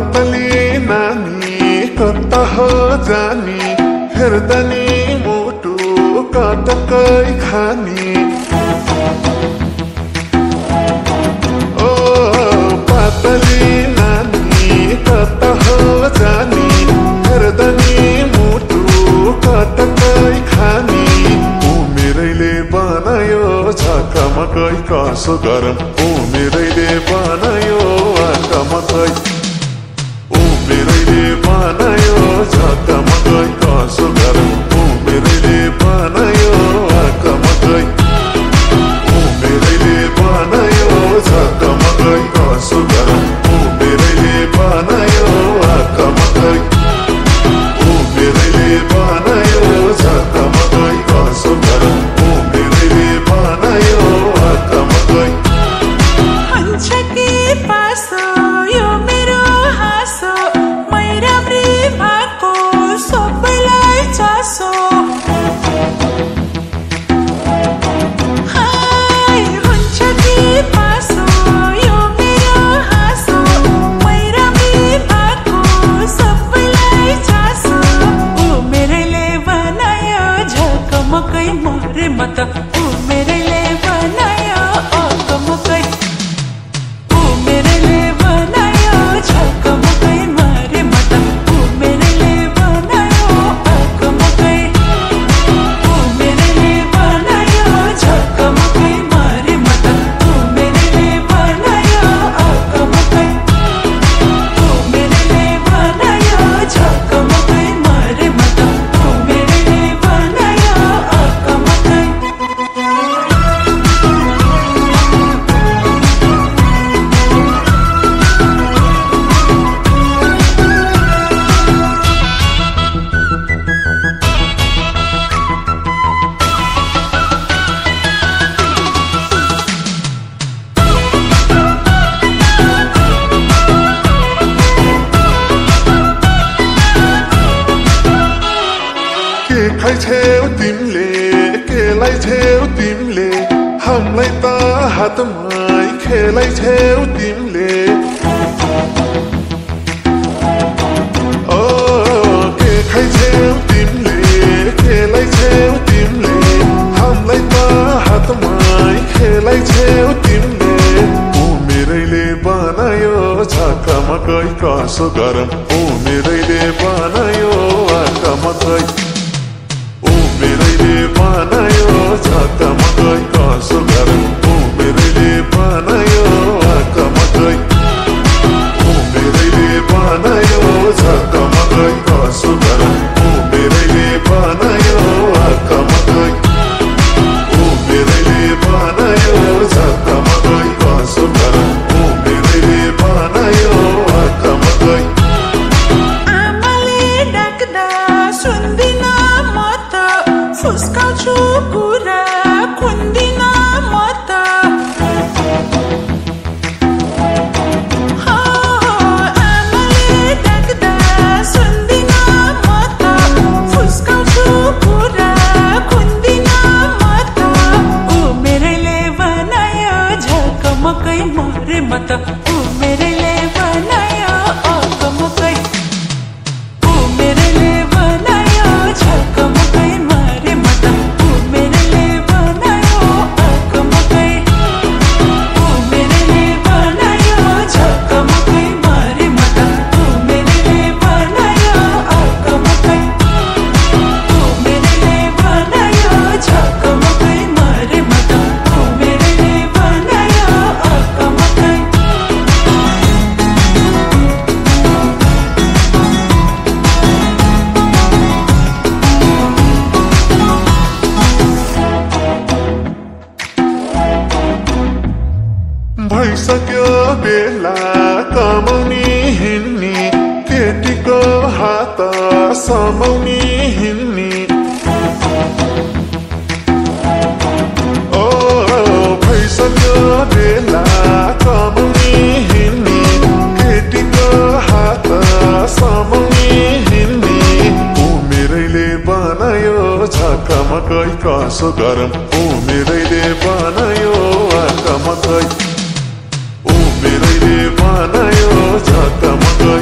पातली नानी कता हो जानी हेर्दा नि मुटु कटकै खानी ओ पातली नानी कता हो जानी हेर्दा नि मुटु कटकै खानी उमेरैले बनायो झकमकै कसो गरम उमेरैले बनायो आँखामकै उमेरैले बनायो झकमकै कसो गरम उमेरैले बनायो आँखामकै उमेरैले बनायो झकमकै कसो गरम उमेरैले बनायो आँखामकै उमेरैले बनायो झकमकै कसो गरम उमेरैले बनायो आँखामकै हुन्छ के पासो यो मेरो हाँसो मै राम्री भएको सबैलाई चासो हुन्छ के पासो यो मेरो हाँसो मै राम्री भएको सबैलाई चासो उमेरैले बनायो झकमकै मरे म त उमेरैले बनायो अकमकै उमेरैले बनायो झकमकै मरे म त उमेरैले बनायो अकमकै उमेरैले बनायो झकमकै मरे म त उमेरैले बनायो अकमकै उमेरैले बनायो झकमकै मरे म त उमेरैले बनायो अकमकै के खाइछेउ तिमीले केलाई छेउ तिमीले हामीलाई त हातमै खेलाइछेउ तिमीले ओ के खाइछेउ तिमीले केलाई छेउ तिमीले हामीलाई त हातमै खेलाइछेउ तिमीले उमेरैले बनायो झकमकै कसो गरम उमेरैले बनायो आँखामकै उमेरैले बनायो झकमकै कसो गरम उमेरैले बनायो आँखामकै उमेरैले बनायो झकमकै कसो गरम उमेरैले बनायो आँखामकै उमेरैले बनायो झकमकै कसो गरम उमेरैले बनायो आँखामकै आमाले डाक्दा सुन्दिन म त फुस्काउँछु कुरा खुन्दिन म त आमाले डाक्दा सुन्दिन म त फुस्काउँछु कुरा खुन्दिन म त उमेरैले बनायो झकमकै मरे म त उमेरैले बनायो अकमकै उमेरैले बनायो झकमकै मरे म त उमेरैले बनायो अकमकै उमेरैले बनायो झकमकै मरे म त उमेरैले बनायो अकमकै उमेरैले बनायो झकमकै मरे म त उमेरैले बनायो अकमकै भइसक्यो बेला कमाउनी हिँड्नी केटीको हात समाउनी हिँड्नी ओ भइसक्यो बेला कमाउनी हिँड्नी केटीको हात समाउनी हिँड्नी उमेरैले बनायो झकमकै कसो गरम उमेरैले बनायो आँखामकै उमेरैले बनायो झकमकै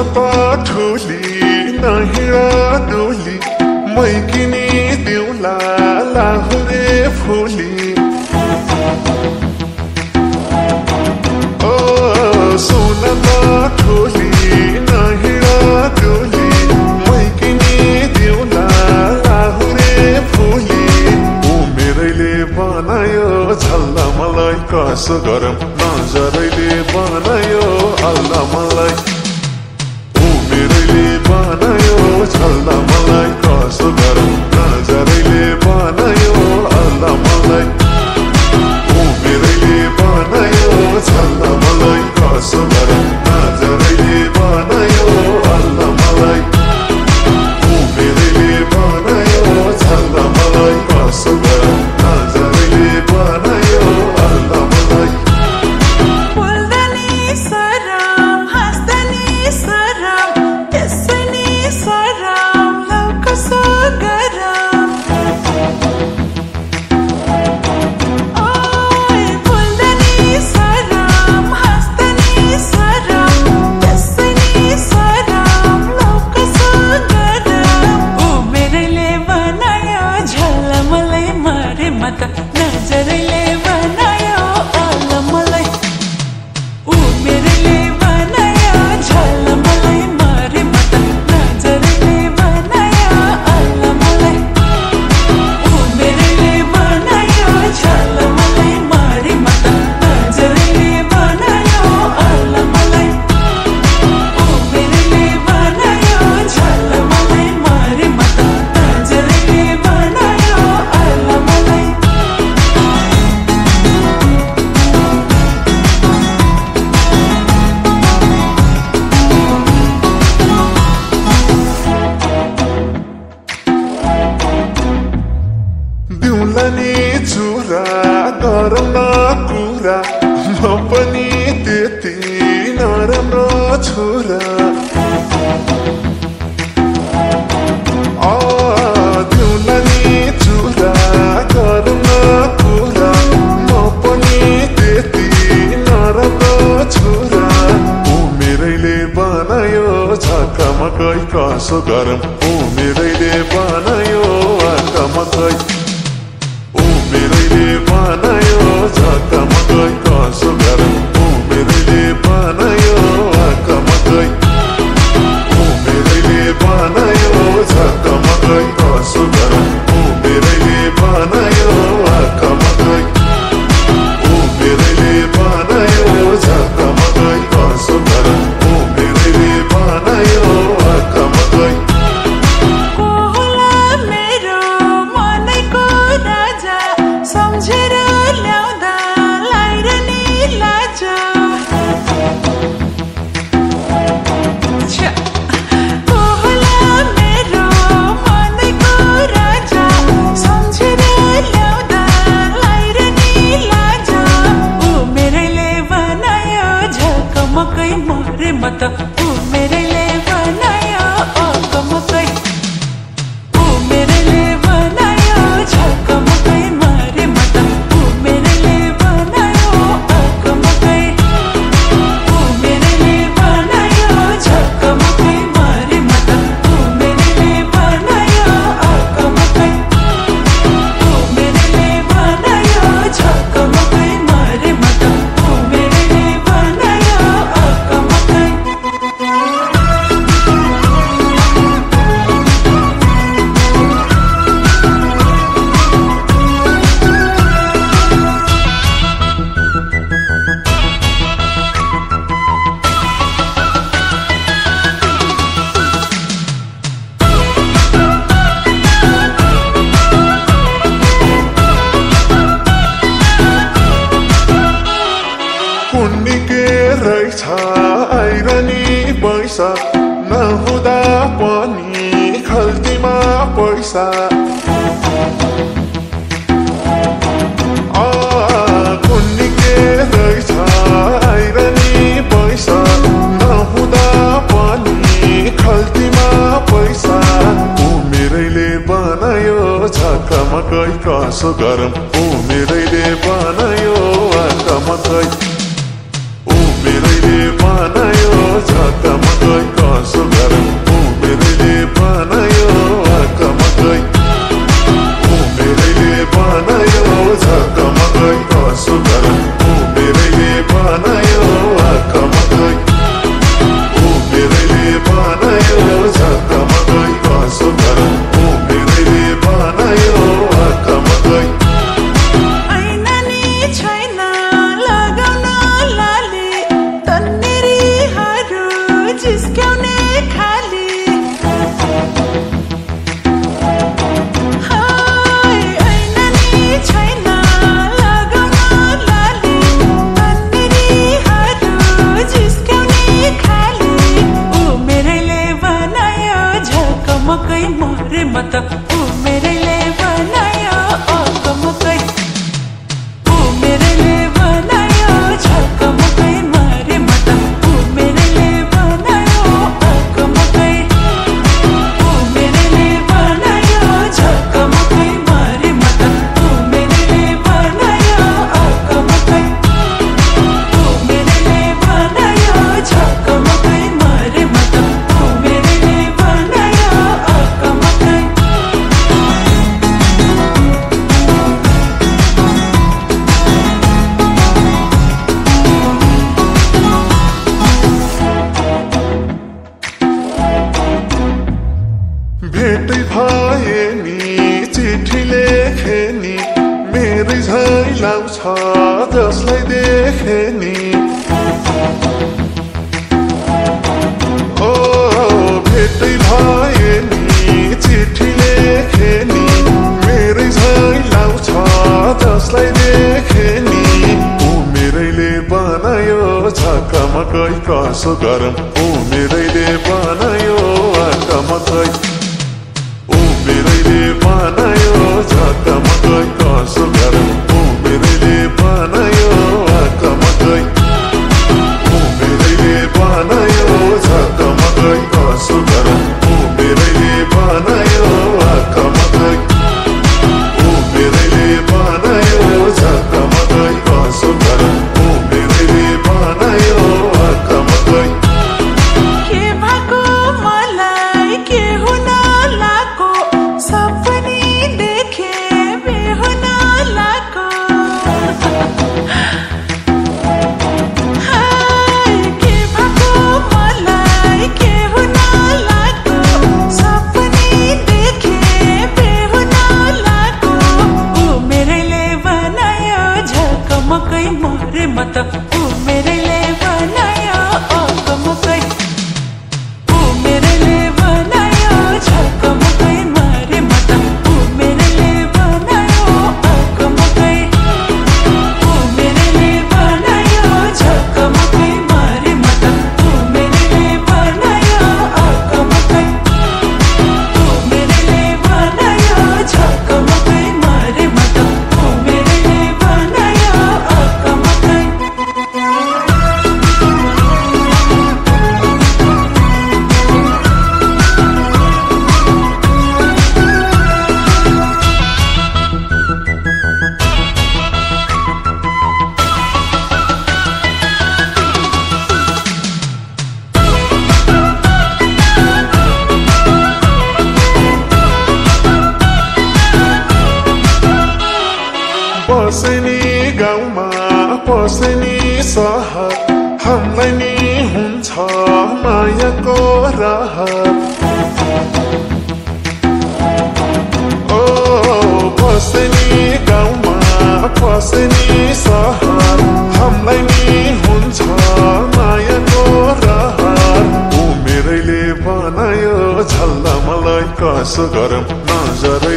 ठुली नहिरा डोली मै किनी दिउला लाहुरे फुली ओ सुन ठुली नहिरा डोली मै किनी दिउला लाहुरे फुली उमेरैले बनायो झल्ला मलाई कसो गरम नजरैले बनायो अल्ला मलाई उमेरैले बनायो झल्ला मलाई कसो गरम नजरैले बनायो अल्ला मलाई उमेरैले बनायो झल्ला मलाई कसो गरम नजरैले बनायो अल्ला मलाई उमेरैले बनायो झल्ला मलाई कसो गरम नजरैले बनायो अल्ला मलाई नजरले बनायो अल्ला मलाई उमेरले बनायो झल्ला मलाई मारे मत नजरले बनायो अल्ला मलाई उमेरले बनायो झल्ला मलाई मारे मत नजरले बनायो अल्ला मलाई उमेरले बनायो झल्ला मलाई मारे मत नजरले बनायो अल्ला मलाई दिउलानी चुरा गरम न कुरा म पनि त्यति नराम्रो छोरा दिउलानी चुरा गरम न कुरा म पनि त्यति नराम्रो छोरा उमेरैले बनायो झकमकै कसो गरम उमेरैले बनायो आकमकै उमेरैले बनायो झकमकै कसो गरम उमेरैले बनायो आकमकै उमेरैले बनायो झकमकै कसो गरम उमेरैले बनायो आकमकै उमेरैले बनायो झकमकै कसो गरम उमेरैले बनायो आकमकै सम्झेर ल्याउँदा लाएर नि लाज होला मेरो मनको राजा सम्झेर ल्याउँदा लाएर नि लाज उमेरले बनायो झकमकै मरे मत उमेरले बनायो अकमकै उमेरले बनायो झकमकै मारे मत उमेरले बनायो अकमकै उमेरले बनायो झकमकै मारे मत उमेरले बनायो अकमकै उमेरले बनायो झकमकै मारे मत उमेरले बनायो अकमकै कुन्नी के रहेछ आइरनी पैसा नहुँदा पनि खल्तीमा पैसा कुन्नी के रहेछ आइरनी पैसा नहुँदा पनि खल्तीमा पैसा उमेरैले बनायो झकमकै कसो गरम उमेरैले बनायो आकमकै उमेरैले बनायो झकमकै बनायो झकमकै कसो गरम उमेरैले बनायो आकमकै उमेरैले बनायो झकमकै कसो गरम उमेरैले बनायो आकमकै उमेरैले बनायो झकमकै कसो गरम उमेरैले बनायो आकमकै उमेरैले बनायो झकमकै कसो गरम उमेरैले बनायो आकमकै के भएको मलाई के हुन लागो सपनी देखे बेहुन लागो के भएको मलाई के हुन लागो सपनी देखे बेहुन लागो उमेरैले बनायो झकमकै मोरे मत उमेरैले बनायो आकमकै उमेरैले बनायो झकमकै मोरे मत उमेरैले बनायो आकमकै उमेरैले बनायो झकमकै मोरे मत उमेरैले बनायो आकमकै उमेरैले बनायो झकमकै मोरे मत उमेरैले बनायो आकमकै पसनी गाउँमा पसनी सहर हामीलाई नि हुन्छ मायाको रहर ओ पसनी गाउँमा पसनी सहर हामीलाई नि हुन्छ मायाको रहर उमेरैले बनायो झल्ला मलाई कसो गरम नजर